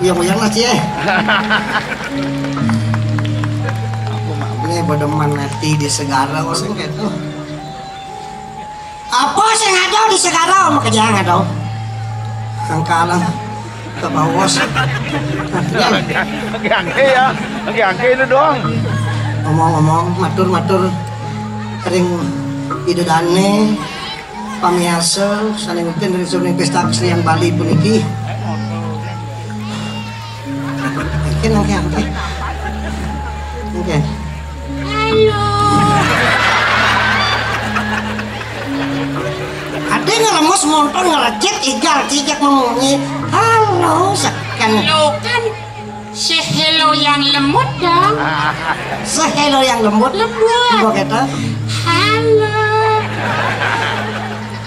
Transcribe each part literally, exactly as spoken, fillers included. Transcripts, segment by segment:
Yang yang masih eh. Aku mah ini berdemen nanti di segara kosong gitu. Apa sih ada di segara, mau kerja nggak tahu. Sangkalan ke bawah. Oke, oke ya. Oke, oke itu doang. Ngomong-ngomong, matur-matur ring Ida Dane, pamiasa sané ngenten ring suning pesta kesenian Bali puniki. Mungkin, mungkin, mungkin. Mungkin. Halo. Ada ngeremes, monton, ngerecit, igal cicak memunyi. Halo, sekan. Lo kan sehelo yang lembut dong. Sehelo yang lembut. Lembut. Mbok kata. Halo.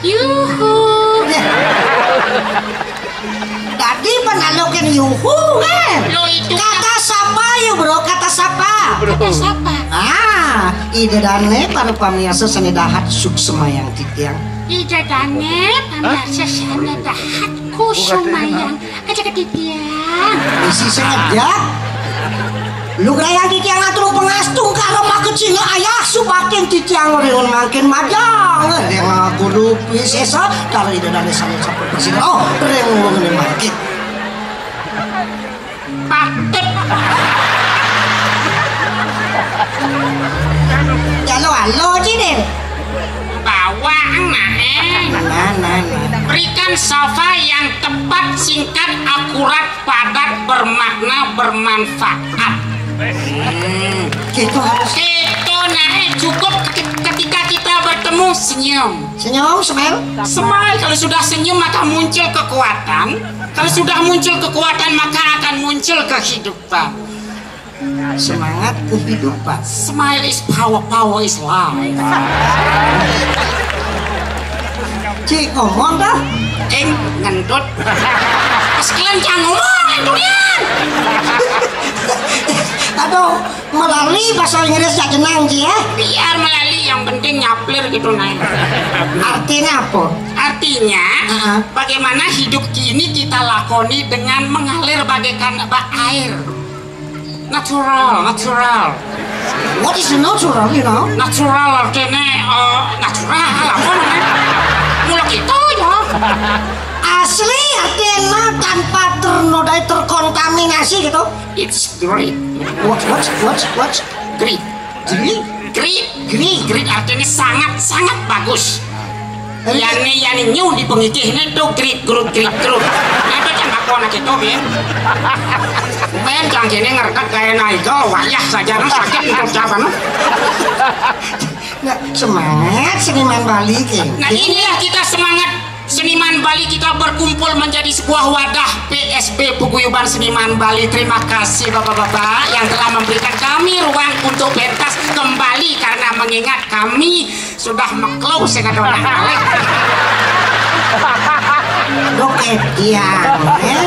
Yuhu. Ya. Tadi panalokin yuhu kan? Lo itu kata siapa yuk bro? Kata siapa? Kata siapa? Ah, Ida Dane para pamiasa sané dahat suksma yang titiang. Ida Dane pamiasa sané dahat kusumayang aja ke titiang. Isi sengaja. Lugrayang titiang atur pangastung karo makecina ayah supating titiang ringun mangkin majang. Ring kudu pisesa karo Ida Dane sané sampun presida. Oh, ring wong mangkin. Patut. Jalo alo cine. Bawang nae. Nah, nah, nah. Berikan sofa yang tepat, singkat, akurat, padat, bermakna, bermanfaat. Hmm. Gitu harus. Gitu nae, cukup keti- ketika kita bertemu senyum. Senyum, smile. Smile, kalau sudah senyum maka muncul kekuatan. Kalau sudah muncul kekuatan maka akan muncul kehidupan. Semangat kehidupan. Smile is power, power is life. Cik ngomong dah. Ing ngendut. Sekalian jangan ngomong, Durian. Aduh, melalui bahasa Inggris ya jenang, Ji, ya. Biar melalui, yang penting nyaplir gitu, Nay. Artinya apa? Artinya, heeh, bagaimana hidup ini kita lakoni dengan mengalir bagaikan ba- air. Natural, natural. What is natural, you know? Natural artinya eh, natural apa namanya? Mula kita ya. Asli artinya tanpa ternodai terkontaminasi gitu. It's great. What what what what? Great. Jadi Great, great, great artinya sangat, sangat bagus. Yane, yane nyu di pengikih ne do grit grut grit grut. Apa cang bako anak itu, Bin? Men cang kene ngertek gaya naik wayah saja no sakit itu siapa no? Nah, semangat seniman Bali, King. Nah, inilah kita semangat seniman Bali, kita berkumpul menjadi sebuah wadah P S B, Paguyuban Seniman Bali. Terima kasih Bapak-bapak yang telah memberikan kami ruang untuk pentas kembali karena mengingat kami sudah meklou sing ada orang kalih. Dok Etian, eh.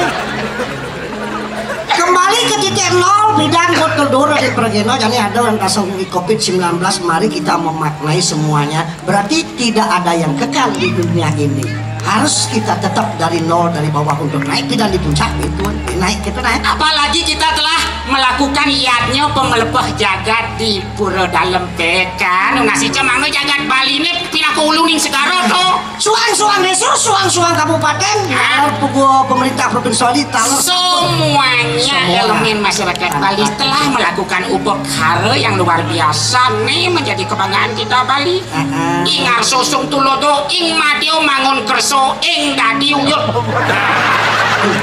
Kembali ke titik nol, bidan buat keluar dari pergeno, jadi ada orang kasong di covid sembilan belas, mari kita memaknai semuanya. Berarti tidak ada yang kekal di dunia ini. Harus kita tetap dari nol, dari bawah untuk naik, tidak di puncak itu, naik kita naik. Apalagi kita telah melakukan yadnya pemelepah jagat di Pura Dalem Pekan. Nasi cemang jagat Bali ini pindah ke ulu ning segara tuh. Suang-suang desa, suang-suang kabupaten, pugu pemerintah provinsi Bali, semuanya elemen masyarakat Bali telah melakukan upekara yang luar biasa nih, menjadi kebanggaan kita Bali. Ing arsa sung tulodo, ing madya mangun kersa, ing dadi uyut.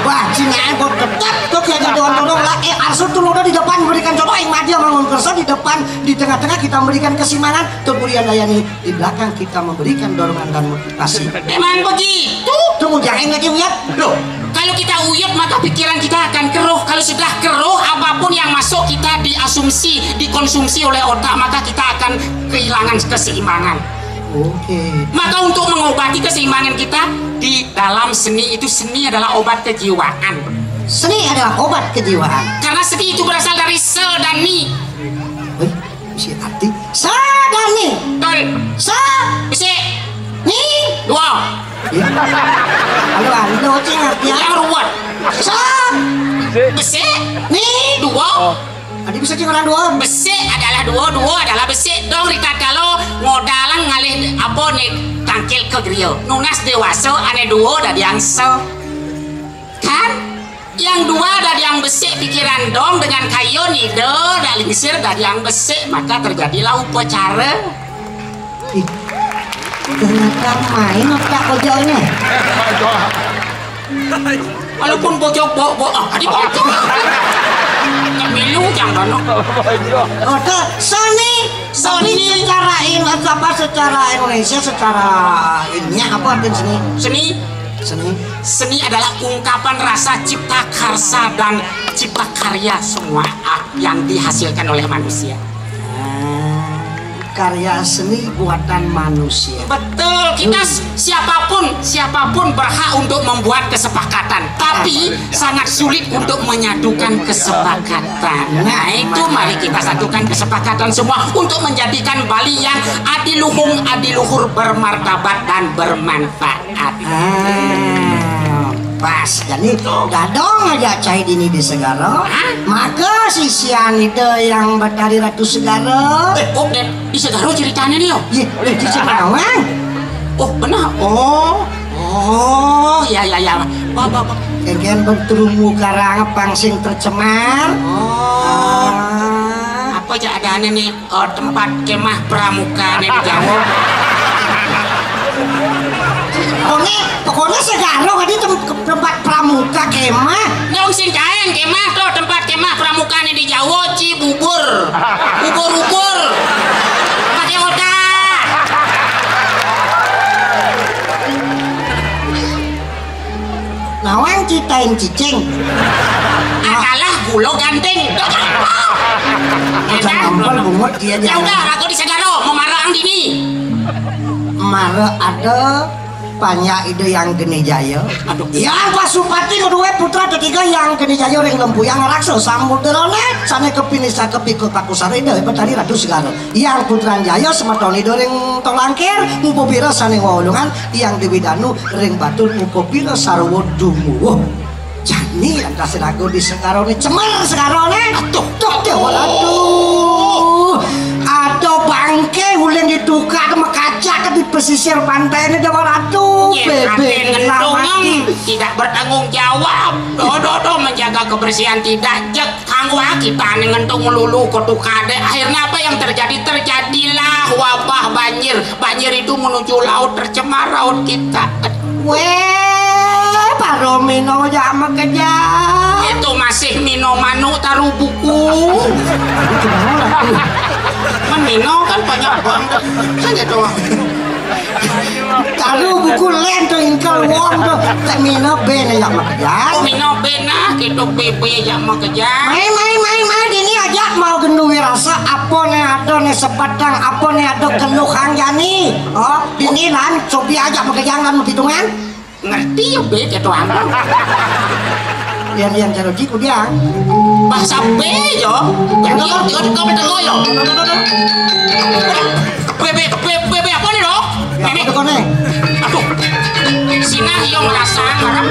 Wah, cinae kok tetep kok ya jadi orang lah. Eh, arsa tulodo di depan memberikan contoh, ing madya mangun kersa di depan, di tengah-tengah kita memberikan keseimbangan, kemudian Dayani di belakang kita memberikan dorongan dan motivasi. Memang begitu. Tunggu, jangan lagi uyap. Loh, kalau kita uyap, maka pikiran kita akan keruh. Kalau sudah keruh, apapun yang masuk kita diasumsi, dikonsumsi oleh otak, maka kita akan kehilangan keseimbangan. Oke. Maka untuk mengobati keseimbangan kita, di dalam seni itu, seni adalah obat kejiwaan. Seni adalah obat kejiwaan. Karena seni itu berasal dari se dan ni. Wih, si arti. Sa dan ni. Betul. Sa. Besik. Ni. Dua. Ya. Aduh, aduh, cing arti apa? Yang ruwet. Sa. Besik. Ni. Dua. Oh. Adi bisa cing orang dua. Besik adalah dua, dua adalah besik. Dong ritatkala ngodalang ngalih apa ni tangkil ka griya. Nunas dewasa ane dua dadi angsa. Kan? Yang dua dadi ang besik pikiran dong dengan kayun ida dak lingsir dadi ang besik, maka terjadilah upacara. Ih, ternyata main otak bojone. Walaupun bojok bok-bok, ah, di bojok. Milu jangan. Otak seni, seni secara in-, apa, secara Indonesia, secara ilmiah apa artinya seni? Seni. Seni. Seni adalah ungkapan rasa cipta karsa dan cipta karya semua, ah, yang dihasilkan oleh manusia. Ah, karya seni buatan manusia. Betul, kita s-, siapapun, siapapun berhak untuk membuat kesepakatan, tapi sangat sulit untuk menyatukan kesepakatan. Nah, itu mari kita satukan kesepakatan semua untuk menjadikan Bali yang adiluhung, adiluhur, bermartabat, dan bermanfaat. Ah, pas. Jadi, dadong aja cai dini di segara. Hah? Maka sisian ida yang Batari Ratu Segara. Eh, kok di, di segara ceritanya nih, yo? Iya, di Cicing Awang. Oh, benar. Oh. Oh, ya, ya, ya. Wah, wah, wah. Kengken berterumbu karang pang sing tercemar. Oh. Ah. Apa aja ada nih? Oh, tempat kemah pramuka nih di Jawa. Pokoknya, pokoknya segara tadi tem-, tempat pramuka kemah. Nyong sing kaen kemah tuh, tempat kemah pramuka nih di Jawa, Cibubur. Ubur-ubur. Pakai otak. Nawang citain cicing. Adalah gulo ganteng. Aja nampel bungut dia. Ya udah, aku di segara, mau marah ang dini. Mara ada panjak ide yang geni jaya. Aduh. Yang Pasupati kedua putra ketiga yang geni jaya ring lempu yang raksa samudra ne, sane kepini sakepi ke pakusar ide Betari Ratu Segara. Yang Putran Jaya semeton ida ring Tolangkir, mupa pira sane wawulungan, yang Dewi Danu ring Batur, mupa pira sarwa dumuwuh. Jani lantas raga di segarane, cemer segarane. Aduh, aduh, aduh. Ada bangke ulin ditukak, mekacak di pesisir pantai ini, Dewa Ratu. Bebek ngentung, tidak bertanggung jawab. Dodo, do, menjaga kebersihan tidak jek. Kanggo kita ning ngentung lulu kudu kadek. Akhirnya apa yang terjadi? Terjadilah wabah banjir. Banjir itu menuju laut, tercemar laut kita. Weh, paro mino jak makejang. Itu masih mino manuk taruh buku. Men mino kan banyak banget. Kan gitu. Taruh buku len to ingkel wong to. Tak mino ben jak makejang. Oh, mino ben ah, gitu bebe jak makejang. Mai, mai, mai, mai, dini ajak mau genduwe rasa apa ne ada ne sepatang, apa ne ada keluhan jani. Oh, dini lan, sopi ajak makejang lan pitungan. Ngerti ya, be, gitu ampun. Lian-lian cara jiku dia. Bahasa be, yo. Jadi, yo, yo, yo, yo, yo. Be, be, be, be, be, apa nih, lo? Ya, Mimi. Apa tuh, Kone? Aduh. Sinah, yo, merasa, marah.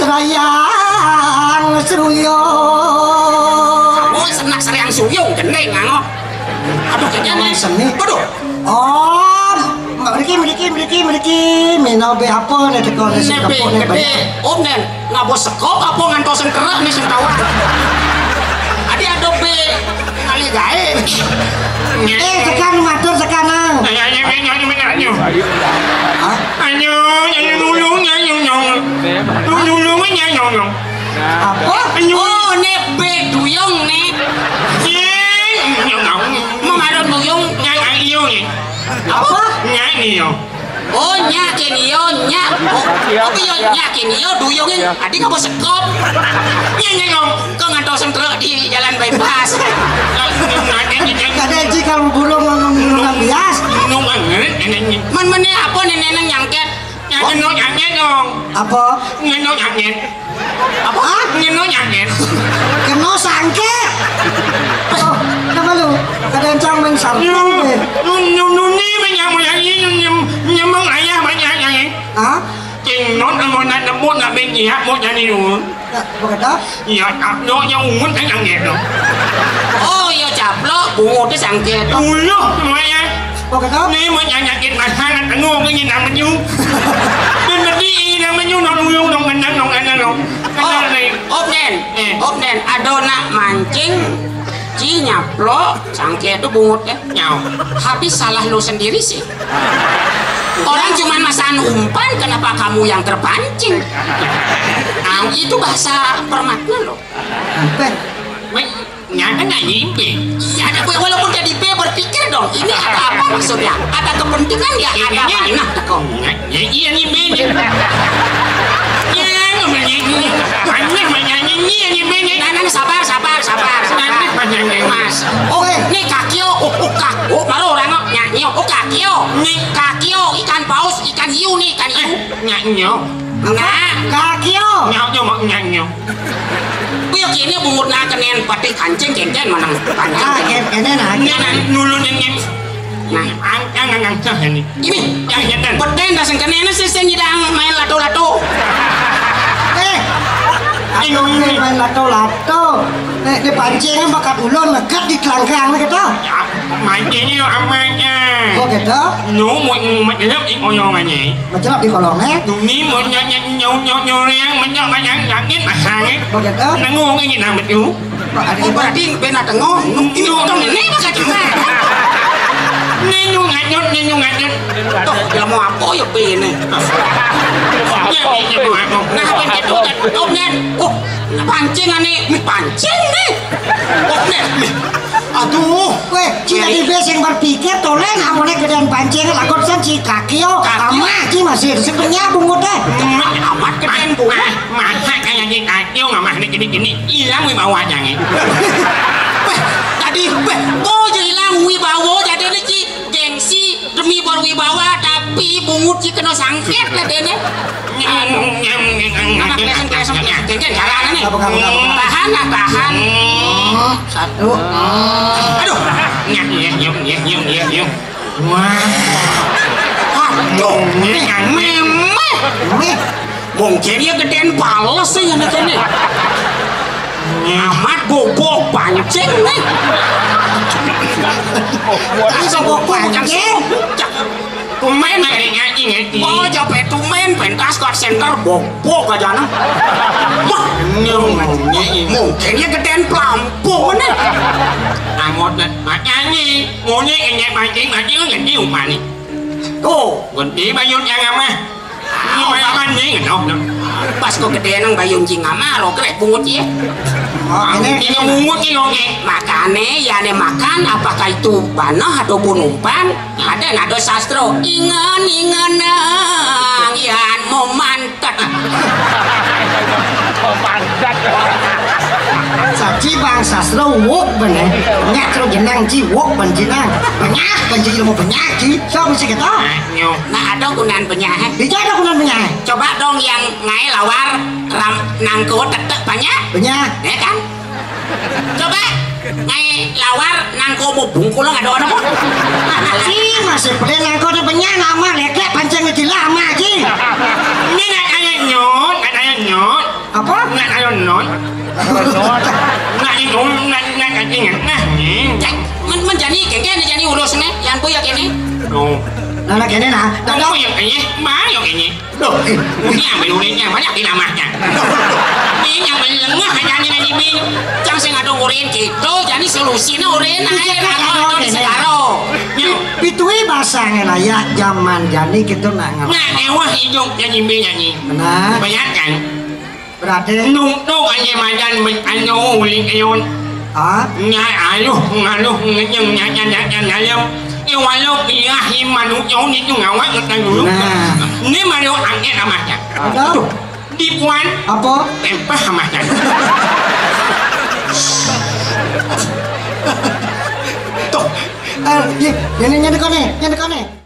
Serayang seruyung. Oh, senak serayang seruyung, gendeng, ano. Aduh, kejane. Seni. Aduh. Oh, mriki, mriki, mriki, mriki. Mino be apa nih teko nih? Nek be gede, om nen ngabo sekop apa ngantos sengkerak nih sing tawar. Adi ada be kali gae. Eh, tekan matur tekan nang. Nyanyi, nyanyi, nyanyi. Hah? Ayo, nyanyi dulu, nyanyi, nyanyi. Dulu, nyanyi, nyanyi. Apa? Ayo. Oh, nek be duyung nih. Nyanyi, nyanyi. Mau ada duyung, nyanyi, ayo nih. Apa? Nyanyi, yo. Oh, nyakin iyo, nyak. Oh, oh, iyo, nyakin iyo, duyungin. Adi ngapa sekop? Nyanyi, yo. Kok ngantos sengkerak di jalan bypass? Ada ji kalau burung ngomong burung bias. Nung banget, neneknya. Man, mana apa neneknya nyangket? Nyanyi, no, nyanyi dong. Apa? Nyanyi, no, nyanyi. Apa? Hah? Nyanyi, no, nyanyi. Kena sangkit. Oh, kenapa lu? Ada yang cang main sarung Lu, deh. lu, lu, lu ni banyak mau nyanyi, lu nyem-, nyemang ayah banyak nyanyi. Hah? Cing non, mau nak nemu, nak benci, hak mau nyanyi dulu. Ya, apa kata? Ya, tak, no, yang ungut kan yang dia tu. Oh, ya, caplok, bungut tu sangkit. Uluh, lumayan. Apa kata? Ni mau nyanyi sakit masa, nak tengok ke ni nak menyu. Dan berdi ni nak menyu, nak luyung, nak kenang, nak kenang, nak. Oh, kenang ni. Om Nen, Eh. Om Nen, ada nak mancing, ci nyaplok, sangkit tu bungut ya. Nyau. Habis salah lu sendiri sih. Orang cuma masang umpan, kenapa kamu yang terpancing? Nah, itu bahasa permatnya loh. Apa? Weh, nyata nggak nyimpi? Ya, ada, walaupun jadi B, berpikir dong, ini ada apa maksudnya? Ada kepentingan ya, ada Ini mana? Teko. Nggak, ya, iya nyimpi ini. Ya, nggak menyanyi. Mana menyanyi ini yang nyimpi ini? Nah, nah, sabar, sabar, sabar, sabar. Mana menyanyi? Mas. Oh, nih kakio, oh, oh, kak, oh, baru orang kok nyanyi, oh, kakio. Nih. Kakio, ikan paus, ikan hiu nih, ikan hiu. Nyanyi. Nah. Kakio. Nyau, nyau, mau nyanyi. Kuwi kene bungut nak kenen pati kancing kenten manang Ah, kancing. Ken-, kenen aja. Nyen nulun nyen. Nah, ang-, ang-, ang-, ang-, ini. Ini. Yang nyen. Beten dah sing kene sing sing nyidang main lato-lato. Eh. Ini, Aku ini. Main lato-lato. Nek dipancing bakat ulun lekat di kelangkang gitu. Ya, mancing yo aman ya. Oh gitu. Nu mau mau nyelap di kolongnya. Mencelap di kolongnya. Duni mau nyanyi nyau nyau nyau yang menyak banyak sakit masang. Begitu. Nengok ini nama tu. Oh, berarti bena tengok. Ini tong ini bakal kita. Nenu nganyut, nenu nganyut. Toh, dia mau apa ya bini? Ya, ya, mau apa? Nah, apa gitu kan? Kau kan? Oh, pancing ane, mi pancing nih. Oh, nih, mi. Aduh. Weh, ci tadi be sing berpikir, tolen amone gedean pancing, lakon sen ci kakio, Kakio. Amah ci masih, sebenarnya bungut deh. Amat gedean bungut. Masa kayak di kakio nggak mah gini-gini, hilang wibawanya nih. Weh, tadi, weh, kok aja hilang wibawa, jadi ini ci gengsi demi berwibawa, tapi bungut ci kena sangkit lah dene. Nyam, nyam, nyam, nyam, Apa nyam, kelihatan, kelihatan, nyam, nyam. Kelihatan, kelihatan, nih. Apa, apa, apa, apa? Tahan lah, tahan. Satu. Aduh. Nyam, nyam, nyam, nyam, nyam, nyam, nyam. Wah. Aduh, memeh. Meh. Mungkin ya gedean pales sih ya, nek ini. Amat bobok pancing nih. Ini bobok pancing. Tumen dari nyanyi ngerti. Oh, jape tumen pentas call center bobok aja nah. Wah, nyong nyanyi. Mungkin ya gedean pelampung nih. Angot nih, mak nyanyi. Muni ini mancing, mancing ngerti umani. Tuh, ngerti bayun yang amah. Ini mayaman nih, no, no. Pas kok gede nang bayun jing amah, rokrek bungut ya. Oh, ini Ini bungut nih, oke. Makane ya ne makan, apakah itu banah ataupun umpan? Ada nado sastro. Ingen, ingen, nang, yan mau mantet. Saji bang sastro wuk bener. Nyak karo jenang ji wuk ben jenang. Banyak ben ji ilmu banyak ji. Siapa sih kita? Nyo. Nah, ada gunaan banyak, eh? Bisa ada gunaan banyak, eh? Coba dong yang ngai lawar ram nangko tetek banyak. Banyak. Ya kan? Coba ngai lawar nangko mau bungkul ada orang mau. Ih, masih boleh nangko ada banyak nama lek pancing di lama ji. Ini nak ayah nyot, nak ayah nyot. Apa? Nak ayah nyot. Nak itu, nak, nak, nak ingat nah ni. Cak, men, Jani kéké jani urusné, yan kuwi ya kéné. Loh. Nah, nah, kéné nah. Nah, kamu yang ini, mah yang ini. Loh, eh, ini yang belulinya banyak di namanya. Ini yang melengah aja nih, Bing. Cang sing ada urin gitu, jadi solusinya urin aja, karo, karo di segaro. Pitué basangé lah ya, zaman jani gitu nak ngerti. Nah, ewah hidup jadi Bing nyanyi. Nah. Bayangkan. Berarti nungtung aja madan men-, anu uling eyon. Ah? Nya aluh ngaluh ngejeng nya nya nya nya nya. Ya walau ilahi manusia itu ngawak ngetan dulu. Nah. Ini malu angkat amahnya. Aduh. Dibuan. Apa? Tempah amahnya. Tuh. Eh, ini, ini, ini kone, ini kone.